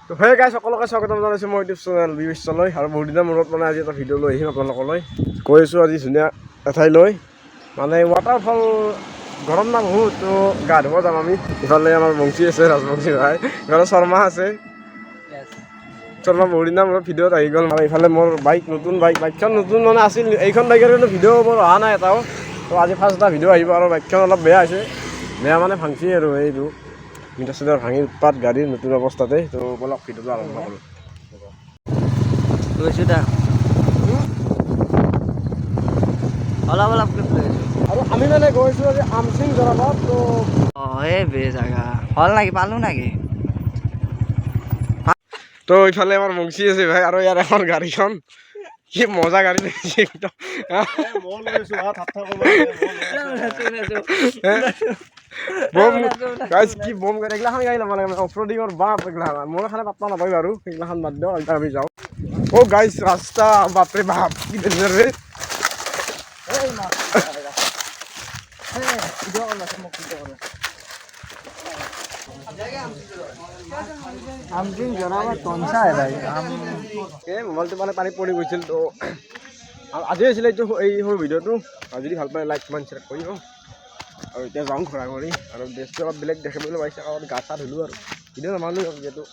তো হে গাইছ, সকলোকে স্বাগতম জনাইছোঁ মই ইউটিউব চেনেল বি বিশ্বলৈ। আৰু বহুত দিনৰ মূৰত মানে আজি এটা ভিডিঅ' লৈ আহিম আপোনালোকলৈ। গৈ আছোঁ আজি ধুনীয়া এঠাইলৈ, মানে ৱাটাৰফল। গৰম না বহুত, তো গা ধুব যাম আমি। ইফালে আমাৰ বংশী আছে, ৰাজবংশী ভাই। ইফালে শৰ্মা আছে। শৰ্মা বহুত দিনৰ মূৰত ভিডিঅ'ত আহি গ'ল। আৰু ইফালে মোৰ বাইক, নতুন বাইক। বাইকখন নতুন মানে আছিল, এইখন বাইকৰ কিন্তু ভিডিঅ' মোৰ অহা নাই এটাও। তো আজি ফাৰ্ষ্ট এটা ভিডিঅ' আহিব। আৰু বাইকখন অলপ বেয়া হৈছে, বেয়া মানে ভাংছি আৰু এইটো মিটাৰ চিটাৰ ভাঙি উৎপাত গাড়ীৰ নতুন অৱস্থাতে। তো বলক, ভিডিঅ'টো আৰম্ভ কৰোঁ। গৈছো দা, অলপ অলপকে লৈ আছো। আৰু আমি মানে গৈছোঁ আজি আমচিং জৰাবাট, তো অঁ, এই বে জাগা হ'ল নেকি? পালো নেকি? তো ইফালে আমাৰ বংশী আছে ভাই। আৰু ইয়াৰ এখন গাড়ীখন কি মজা গাড়ী লৈছে একদম। বম গাইছ, কি বম গাড়ী! এইগিলাখন গাড়ী ল'ব লাগে মানে অফ ৰোডিঙৰ। বাপ, এইগিলাখন মোৰ এখানে পাত্তা নাপায় বাৰু। সেইগিলাখন বাদ দিয়ক, একবাৰ আমি যাওঁ। অ' গাইছ, ৰাস্তা, বাপৰে বাপ, কি ডেঞ্জাৰ ৰে! আমচিং জৰাবাট কনচা है ভাই? এই মোবাইলটো মানে পানীত পৰি গৈছিল। তো আৰু আজি আছিলে এইটো এই সৰু ভিডিঅ'টো। আৰু যদি ভাল পায়, লাইক, কমেণ্ট, শ্বেয়াৰ কৰিব। আৰু এতিয়া যাওঁ ঘূৰা ঘূৰি। আৰু ড্ৰেছটো অলপ বেলেগ দেখিবলৈ পাইছে, কাৰণ গা চা ধুলোঁ আৰু ভিডিঅ' নমালোঁ যিহেতু।